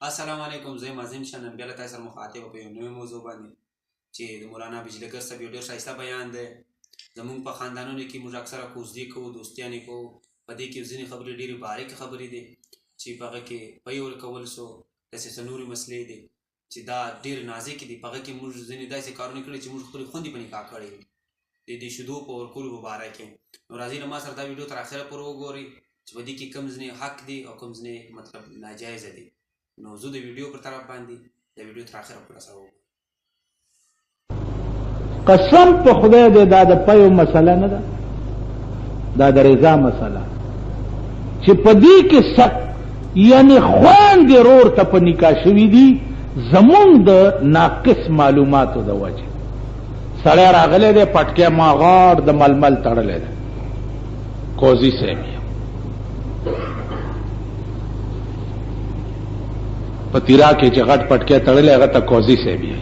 السلام علیکم، زه یم عظیم شان. نن بیا له تاسو سره مخاطب په یو نوې موضوع باندې چې د مولانا بجلګر صاحب یو ډېر ښایسته بیان دی. زمونږ په خاندانونو کې موږ اکثره کوزدې کوو، دوستیانې کوو. په دې کې ځینې خبرې ډېرې باریکې خبرې دي چې په هغه کې پی ورکول سو، داسې څه نورې مسلې دي چې دا ډېرې نازکې دي. په هغه کې موږ ځینې داسې کارونه کړي چې موږ خپلې خوندې په نکاح کړې وي د دې شیدو په ورکولو په باره کې. نو راځئ له ما سره دا ویډیو تر اخره پورې وګورئ چې په دې کې کوم ځینې حق دي او کوم ځینې مطلب ناجایزه دي. نو زه د ویډیو پر طرف باندې د ویډیو تر اخره پورې سره وګورئ. قسم په خدای دې، دا د پیو مسله نه ده، دا د رضا مسله چې په دې کې سک یعنی خویندې رور ته په نکاح شوي دي. زمونږ د ناقص معلوماتو د وجې سړی راغلی دی، پټکی ما غاړ د ململ تړلی دی، قوضي صاحب یم. په تیرا کې چې غټ پټکی تړلی هغه ته قوضي صاحب یې.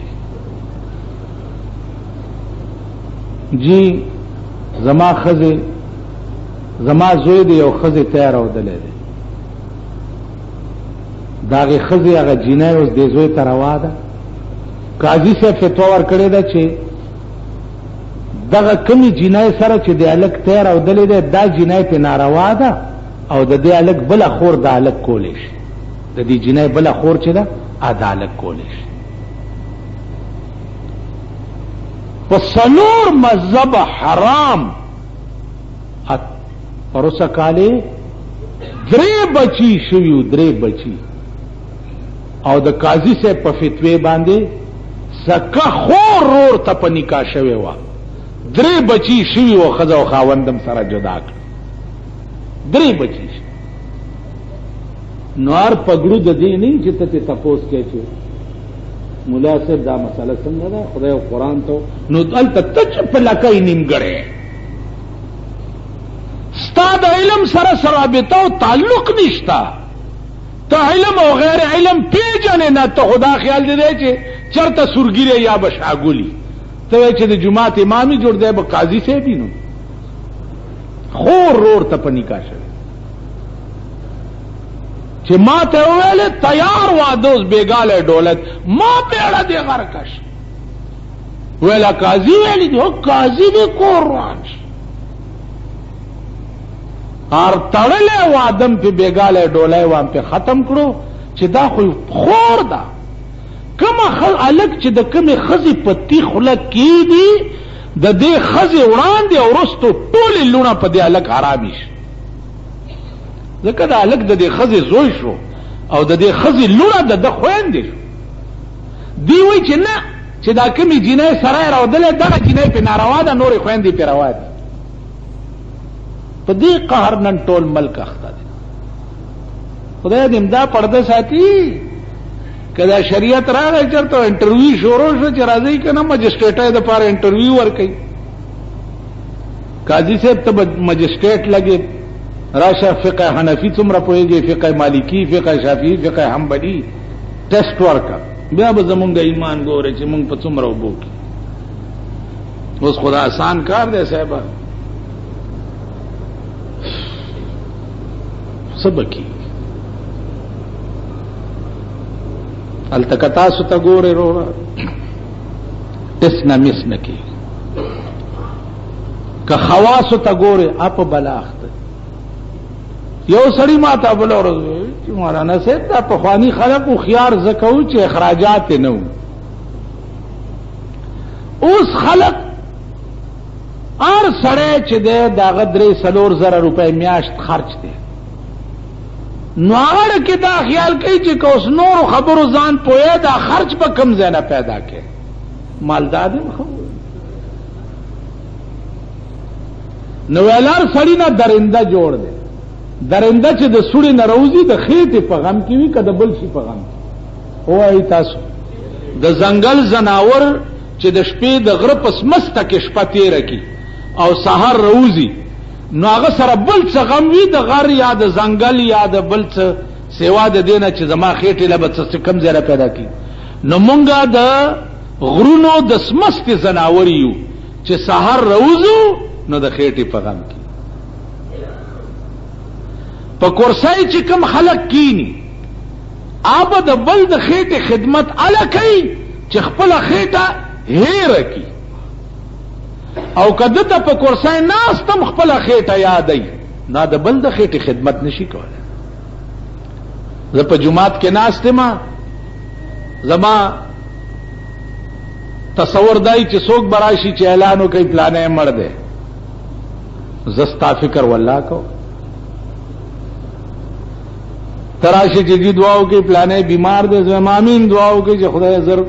جی زما ښځې، زما زوی دی یو ښځې ته راودلی دی، د هغې ښځې هغه جینۍ اوس دې زوی ته روا ده. قاضي صاحب فتوا ورکړې ده چې دغه کمی جینۍ سره چې د هلک ته راودلې ده، دا جینۍ پې ناروا ده او د دې هلک بله خور د هلک کولی شي. د دې جینۍ بله خور چې ده د هلک کولی شي. په څلور مذهب حرام. پروسه کالې درې بچي شوي، درې بچي، او د قاضي صاحب په فتوی باندې سکه خور رور ته په نکاح شوې وه. درې بچي شوي او ښځه او خاوند هم سره جدا کړ، درې بچي شوي. نو هر پګړو د دې نه چې ته تپوس کې چې مولا صاحب دا مسله څنګه ده، خدای او قرآن ته. نو دلته ته چې په لکۍ نیمګړی، ستا د علم سره رابطه او تعلق نشته، ته علم او غیر علم پیژنې نه. ته خدا خیال دی چې چرته سورګیری یا بشاګولی ته چې د جماعت امامي جوړ دی به قاضي صاحب. نو خور رور ته په نکاح شوی چې ما ته ویل تیار واده اوس بیګاله ډولت ما پیړه دی غرکش ویلا قاضي ویلی دی، قاضي دی کور روان شي. هر تړلې وادم په بیګاله ډولای وام په ختم کړو چې دا خو خور ده. کومه الک چې د کومې ښځې په تی خوله کېدي، د دې ښځې وړاندې او وروستو ټولې لوڼه په دې هلک حرامې شي، ځکه د هلک د دې ښځې زوی شو او د دې ښځې لوڼه د ده خویندې شو. دی وایي چې نه، چې دا کومې جینۍ سره یې راودلی دغه جینۍ پې ناروا ده، نورې خویندې پې روا دي. په دې قهر نن ټول ملک اخته دی. خدای دې دا پرده ساتي. که دا شریعت راغی چېرته انټرویو شروع شو چې راځئ که نه مجسټریټۍ دپاره انټرویو ورکوي، قاضي صاحب ته به مجسټریټ لګې، راشه فقه حنفي څومره پوهېږي، فقه مالکي، فقه شافعي، فقه حنبلي، ټیسټ ورکړه، بیا به زمونږ ایمان ګورې چې مونږ په څومره اوبو کې. اوس خو دا اسان کار دی صاحبه، څه به کېږي؟ هلته که تاسو ته ګورې وروره ټس نه مس نه کېږي، که خواصو ته ګورې اپ بلا اخته. یو سړی ما ته بله ورځ چې مولانا صاحب دا پخواني خلک هوښیار ځکه وو چې اخراجات یې نه وو. اوس خلک هر سړی چې دی د هغه 3-4 زره روپۍ میاشت خرچ دی، نو هغه کې دا خیال کوي چې که اوس نورو خبرو ځان پوهه دا خرچ به کم ځای نه پیدا کړي. مالدار دی خو نو ویلار سړی نه درنده جوړ دی. درنده چې د سوړې نه روزي د خېټې په غم کې وي که د بل شي په غم کې؟ وایي تاسو د ځنګل ځناور چې د شپې د غره په سمسته کې شپه تېره کړي او سهار روزي، نو هغه سره بل څه غم وي د غر یا د ځنګل یا د بل څه سوا د دې نه چې زما خېټې له به څه کم ځای پیدا کړي؟ نو مونږه د غرونو د سمستې ځناور یو چې سهار روزو نو د خېټې په غم کې. په کورسای چې کم خلک کینی هغه د بل د خېټې خدمت هله کوي چې خپله خېټه هېره کړي، او که ده ته په کرسۍ ناست هم خپله خېټه یادوي، نو د بل د خېټې خدمت نشي کولی. زه په جومات کې ناست یم، زما تصور دای چې څوک به راشي چې اعلان وکړي پلانی مړ دی، زه ستا فکر والله کوم. ته راشي چې جی دعا وکړي پلانی بیمار دی، زه امین دعا وکړي چې خدای زر،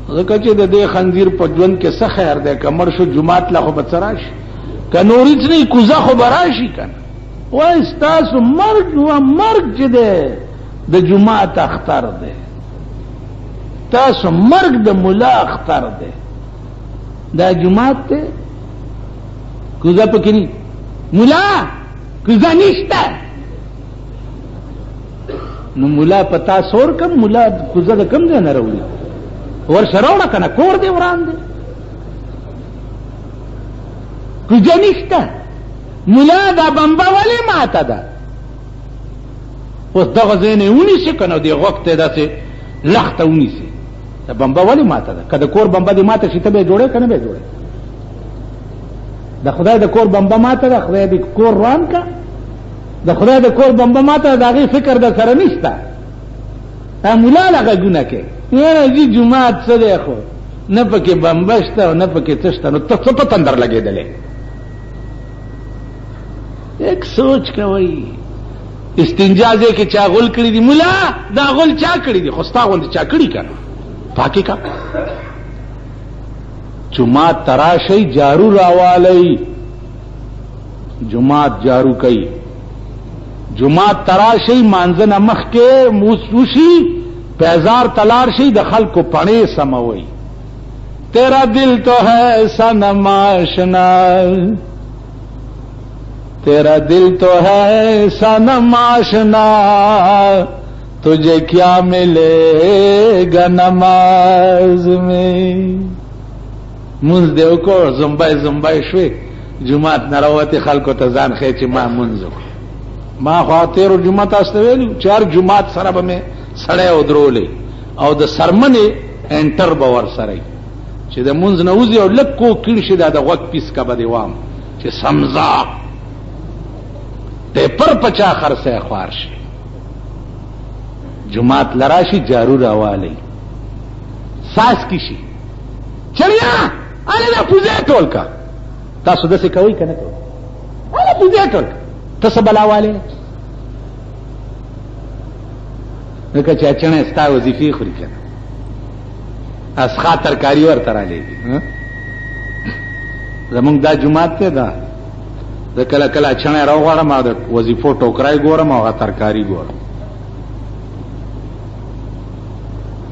ځکه چې د دې خنزیر په ژوند کې څه خیر دی، که مړ شو جومات له خو به څه راشي، که نور هېڅ نه کوزه خو به راشي که نه. وایي ستاسو مرګ و مرګ چې دی د جومات اختر دی، تاسو مرګ د ملا اختر دی. دا جومات دی، کوزه پکې نه، ملا کوزه نشته. نو ملا پتا سور کم، ملا کوزه د کم ځای نه راوړي، ورشه راوړه که نه کور دی وران دی، کوزه نشته. ملا دا بمبه ولې ماته ده؟ اوس دغه ځای نه یې ونیسي که نه دې غوږ ته یې داسې لخته ونیسي، دا بمبه ولې ماته ده؟ که د کور بمبه دې ماته شي ته به یې جوړې که نه به یې جوړې؟ د خدای د کور بمبه ماته ده، خدای دې کور روان که. د خدای د کور بمبه ماته ده، د هغې فکر در سره نشته. مولا له غږونه کوي، یاره جي جومات څه دی، خو نه پکې بمبه شته او نه پکې څه شته، نو ته څه په تندر لګېدلی؟ یک سوچ کوئ. استنجا ځای کې چا غول کړي دي، مولا دا غول چا کړي دي؟ خو ستا غوندې چا کړي که نه، پاکې که. جومات ته راشئ، جارو راوالئ، جومات جارو کوي. جومات ته راشئ، مانځه نه مخکې وشي، پیزار ته لاړ شئ، د خلکو پڼې سموئ. تیرا دل تو ہے صنم آشنا، تیرا دل تو ہے صنم آشنا، تجھے کیا ملے گا نماز میں. مونځ دې وکړ، زمبای زمبای شوې، جومات نه راوتې، خلکو ته ځان ښیې چې ما مونځ وکړ. ما خو تېرو جمعه تاسو ته ویلي چې هر جومات سره به مې سړی ودرولې او د سرمنې انټر به ورسره وي چې د مونځ نه وځي او لږ کو کیڼ شي، دا د غوږ پیسکه به دې وام چې سمزا ټیپر په چا خرڅی خوار شي. جومات له راشي، جارو راوالی، څاڅکي شي، چړیا هلې دا پوزی ټول که. تاسو داسې کوئ که نه کوئ؟ هلې پوزی ټول که، ته څه بلا والې؟ ځکه چې اچڼی ستا وظیفې خوري که نه، اسخا ترکاري ورته رالېږي. زمونږ دا جومات دی، دا زه کله کله اچڼی راوغواړم او د وظیفو ټوکرای ګورم او هغه ترکاري ګورم.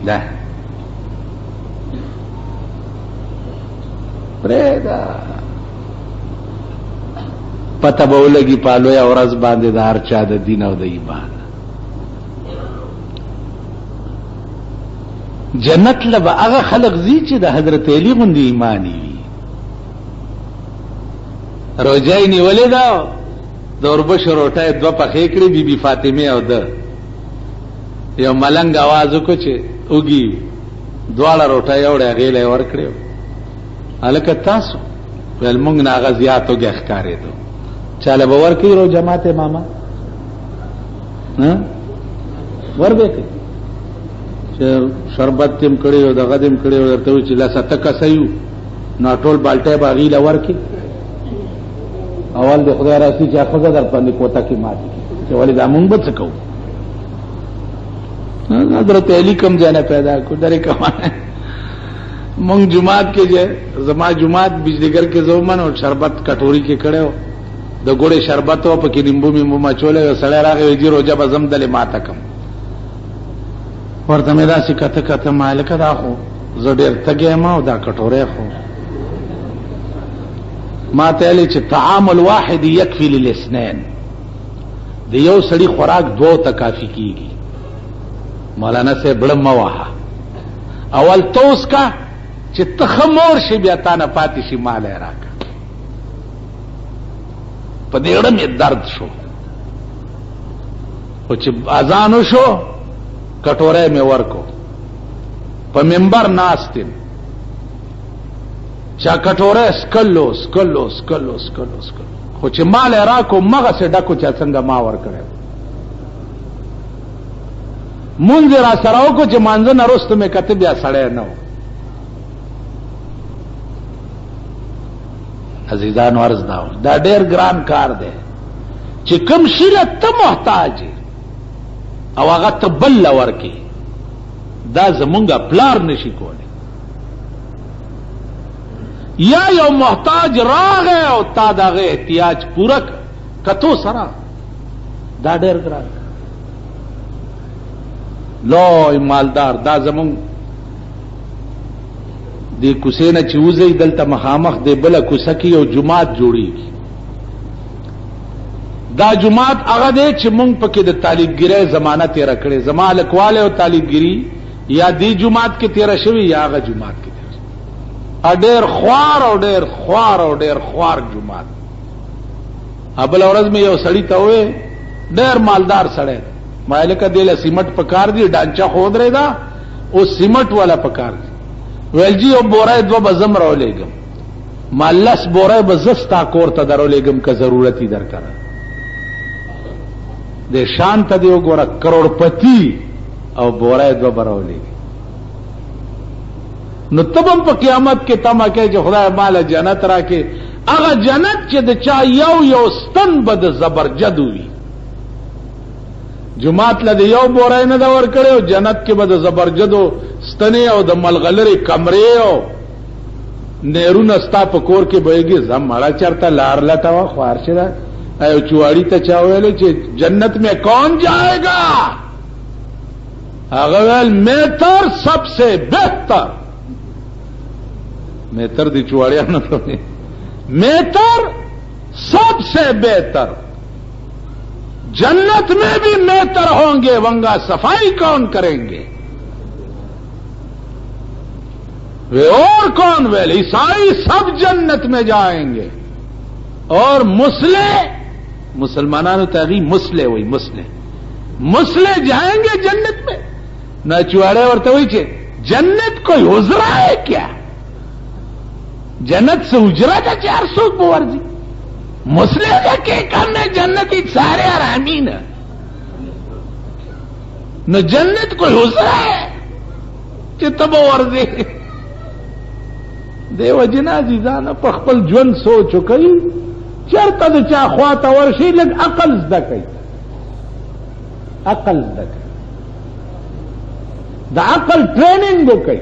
دا پرېږده، پته به ولګي په لویه ورځ باندې د هر چا د دین او د ایمان. جنت له به هغه خلق ځي چې د حضرت علی غوندې ایمان یې وي. روژه یې نیولې ده، د اوربشو روټۍ یې دوه پخې کړې، بي بي فاطمې او ده. یو ملنګ اواز وکړو چې وږي، دواړه روټۍ یوړې، هغې له یې ورکړې. هلکه تاسو ویل مونږ نه هغه زیات وږی ښکارېدو، چاله به ورکړي روژه ماتې ماما؟ ور به کړي چې شربت دې هم کړی او دغه دې هم کړی او درته وایي چې لس اته کسه یو، نو ټول بالټی به هغوی له ورکړي. اول دې خدای راسي چې ښځه در باندې کوته کې ماتې کړي چې ولې دا مونږ به څه کوو؟ حضرت علی کوم ځای نه پیدا کړو درې کومه مونږ جومات کې چې زما جومات بجلیګر کې زه ومنه او شربت کټوري کې کړی و، د ګوړې شربت و، پکې لیمبو میمبو مې اچولی و. سړی راغی وایي جي روژه به زم دلې ماته کړم. ورته مې داسې کته کته ما لکه دا خو زه ډېر تږی یم او دا کټوری خو ما ته ویلې چې طعام الواحد یکفي للاثنین، د یو سړي خوراک دوو ته کافي کیږي. مولانا صاحب بړه مه وهه، اول ته وڅکه چې ته ښه مور شې، بیا تا نه پاتې شي مال یې راکړه. په دې اړه مې درد شو، خو چې اذان وشو کټوری مې ورکو، په منبر ناست یم، چا کټوری سکلو سکلو سکلو سکلو سکلو، خو چې مال یې راکو مغسې ډکو چې څنګه ما ورکړی. مونځ یې را سره وکړو، چې مانځه نه وروسته مې کته بیا سړی نه و. عزیزانو عرض دا دا ډېر ګران کار دی چې کوم شي له ته محتاج او هغه ته بل له ورکې، دا زمونږ پلار نشي کولی. یا یو محتاج راغی او تا د هغه احتیاج پوره کتو سره، دا ډېر ګران. لوی مالدار دا زمونږ د کوڅې نه چې وځئ دلته مخامخ د بله کوڅه کې یو جومات جوړیږي. دا جومات هغه دی چې مونږ پکې د طالبګیرۍ زمانه تېره کړې. زما هلکوالی او طالبګیري یا دې جومات کې تېره شوې یا هغه جومات کې تېره شوې. ډېر خوار او ډېر خوار او ډېر خوار جومات. بله ورځ مې یو سړي ته وویل، ډېر مالدار سړی دی، ما لکه دې له سیمټ پکار دی، ډانچه خو ودرېده، اوس سیمټ والا پکار دی. ویل جی یو بوری دوه به زه هم راولېږم. ما لس بوری به زه ستا کور ته درولېږم که ضرورت یې درکره. دې شان ته دې وګوره، کروړپتی او بوری دوه به راولېږي. نو ته به هم په قیامت کې تمه کوې چې خدای ماله جنت راکړي، هغه جنت چې د چا یو یو ستن به د زبرجدو وي. جومات له د یو بوری نه ده ورکړی او جنت کې به د زبرجدو ستنې او د ملغلرې کمرې او نهرونه ستا په کور کې بهېږي. ځه مړه چېرته لار لټوه، خوار شي ده. ایو چواړي ته چا ویلې چې جنت میں کون جائے گا؟ هغه ویل میتر سب سے بہتر. میتر دی چواړیانو ته وایي میتر سب سے بہتر، جنت میں بھی میتر ہوں گے، ونگا صفائی کون کریں گے؟ وہ اور کون؟ ویل عیسائی سب جنت میں جائیں گے اور مسلے، مسلمانانو ته هغوی مسلې وایي، مسلې مسلې جائیں گے جنت میں. نو چواړی ورته وایي چې جنت کوئی حجره ہے کیا؟ جنت سے حجره ده چې هر څوک به ورځي؟ مسلې ده کې کم نه جنت سارے حرامی نه، نو جنت کوئی حجره ہے چې ته به ورځې؟ دې وجې نه عزیزانه په خپل ژوند سوچ وکړئ، چېرته د چا خوا ته ورشئ لږ عقل زده کړئ، عقل زده کړئ، د عقل ټریننګ وکړئ.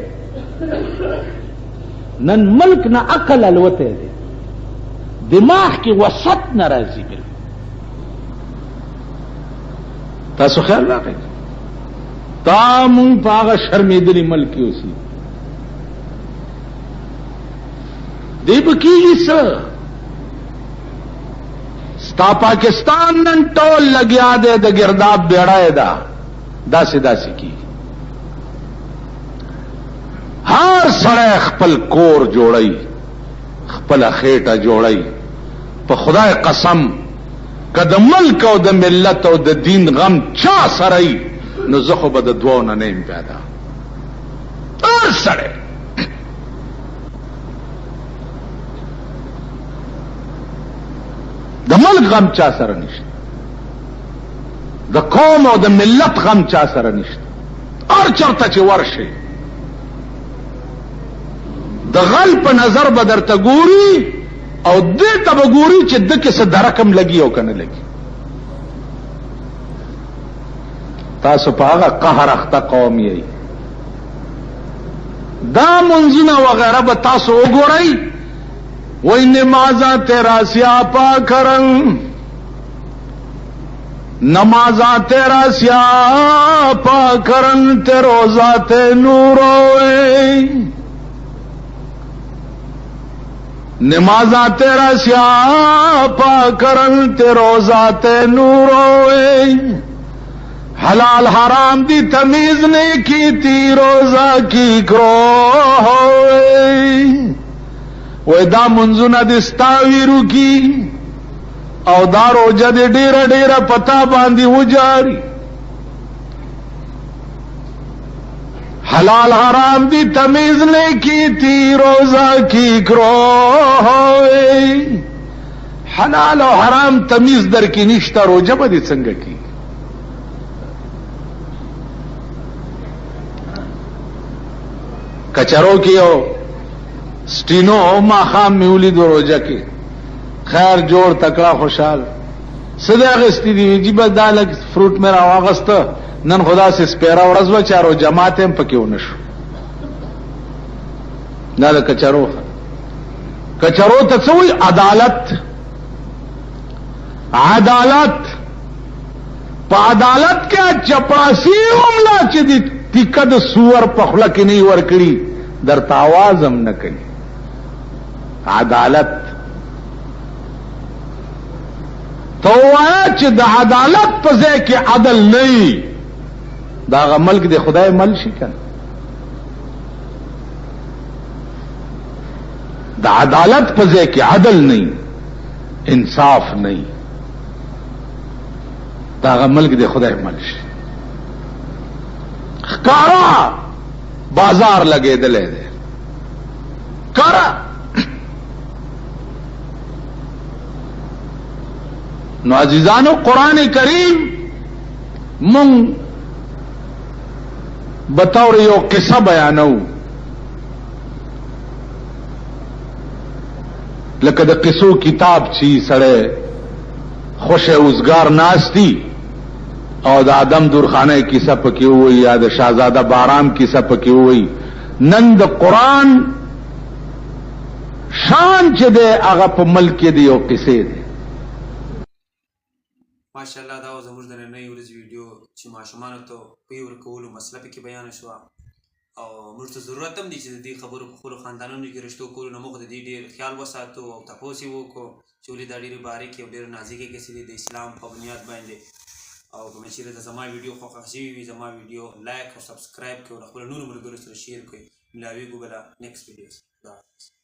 نن ملک نه عقل الوتی دی، دماغ کې وسط نه راځي. بالکل تاسو خیال راغی تا مونږ په هغه شرمېدلي ملک کې اوسي. دی به کېږي څه؟ ستا پاکستان نن ټول لګیا دی د ګرداب بیړه یې ده، داسې داسې کېږي. هر سړی خپل کور جوړوي، خپله خېټه جوړوي. په خدای قسم که د ملک او د ملت او د دین غم چا سره وي، نو زه خو به د دوو نه نه یم پیدا. هر سړی د ملک غم چا سره نشته، د قوم او د ملت غم چا سره نشته. هر چرته چې ورشي د غل په نظر به درته ګوري او دې ته به ګوري چې ده کې څه درک هم لګي او که نه لګي. تاسو په هغه قهر اخته قوم یئ. دا منځونه وغیره به تاسو وګورئ، وای نمازا تیرا سیاپا کرن، نمازا تیرا سیاپا کرن، تے روزہ تے نور ہوئے، نمازا تیرا سیاپا کرن، تے روزہ تے نور ہوئے، حلال حرام دی تمیز نہیں کی تی، روزہ کی کرو ہوئے. وای دا منځونه دې ستا ویرو کی او دا روژه دې ډېره ډېره پتا باندې وجاري. حلال حرام دی تمیز نه کی تی روزه کی کرو. حلال او حرام تمیز در کې نشته، روزه به دې څنګه کی؟ کچرو کې یو سټینو ما خام میولید روزه کې، خیر جوړ تکړه خوشحال. څه دې اخیستي دي؟ جی بس دا لږ فروټ مې راواغسته. نن خدا سې سپیره ورځ وه چې روژه ماتی هم پکې ونه شو. دا د کچرو کچرو ته څه وایي؟ عدالت. عدالت په عدالت کې چپړاسي هم لا چې د تیکه د سور په خوله کې نه ورکړي، درته اواز هم نه کوي. عدالت ته وایه چې د عدالت په ځای کې عدل نه وي، د هغه ملک د خدای مل شي که نه؟ د عدالت په ځای کې عدل نه، انصاف نه، د هغه ملک د خدای مل شي. ښکارا بازار لګېدلی دی ښکاره. نو عزیزانو، قرآن کریم مونږ بطور یو قصه بیانو، لکه د قصو کتاب چی سړی خوش اوزګار ناستی او د آدم درخانه کیسه پکې وایي یا د شاهزاده بارام کیسه پکې وایي. نن د قرآن شان چې دی هغه په ملک کې دی یو قصې دی. ماشاءالله، دا و زموږ د نننۍ ورځې ویډیو چې ماشومانو ته پی ورکولو مسله پکې بیان شوه، او موږ ته ضرورت هم دی چې د دې خبرو په خپلو خاندانونو کې رشتو کولو نه موخه د دې ډېر خیال وساتو او تپوس یې وکړو چې ولې دا ډېرې باریکې او ډېرې نازکې قصې دي د اسلام په بنیاد باندې. او که چېرې د زما ویډیو خوښه شوې وي، زما ویډیو لایک او سبسکرایب کړئ او له خپلو نورو ملګرو سره شیر کړئ. ملاویږو بله نیکسټ ویډیو. خدا حافظ.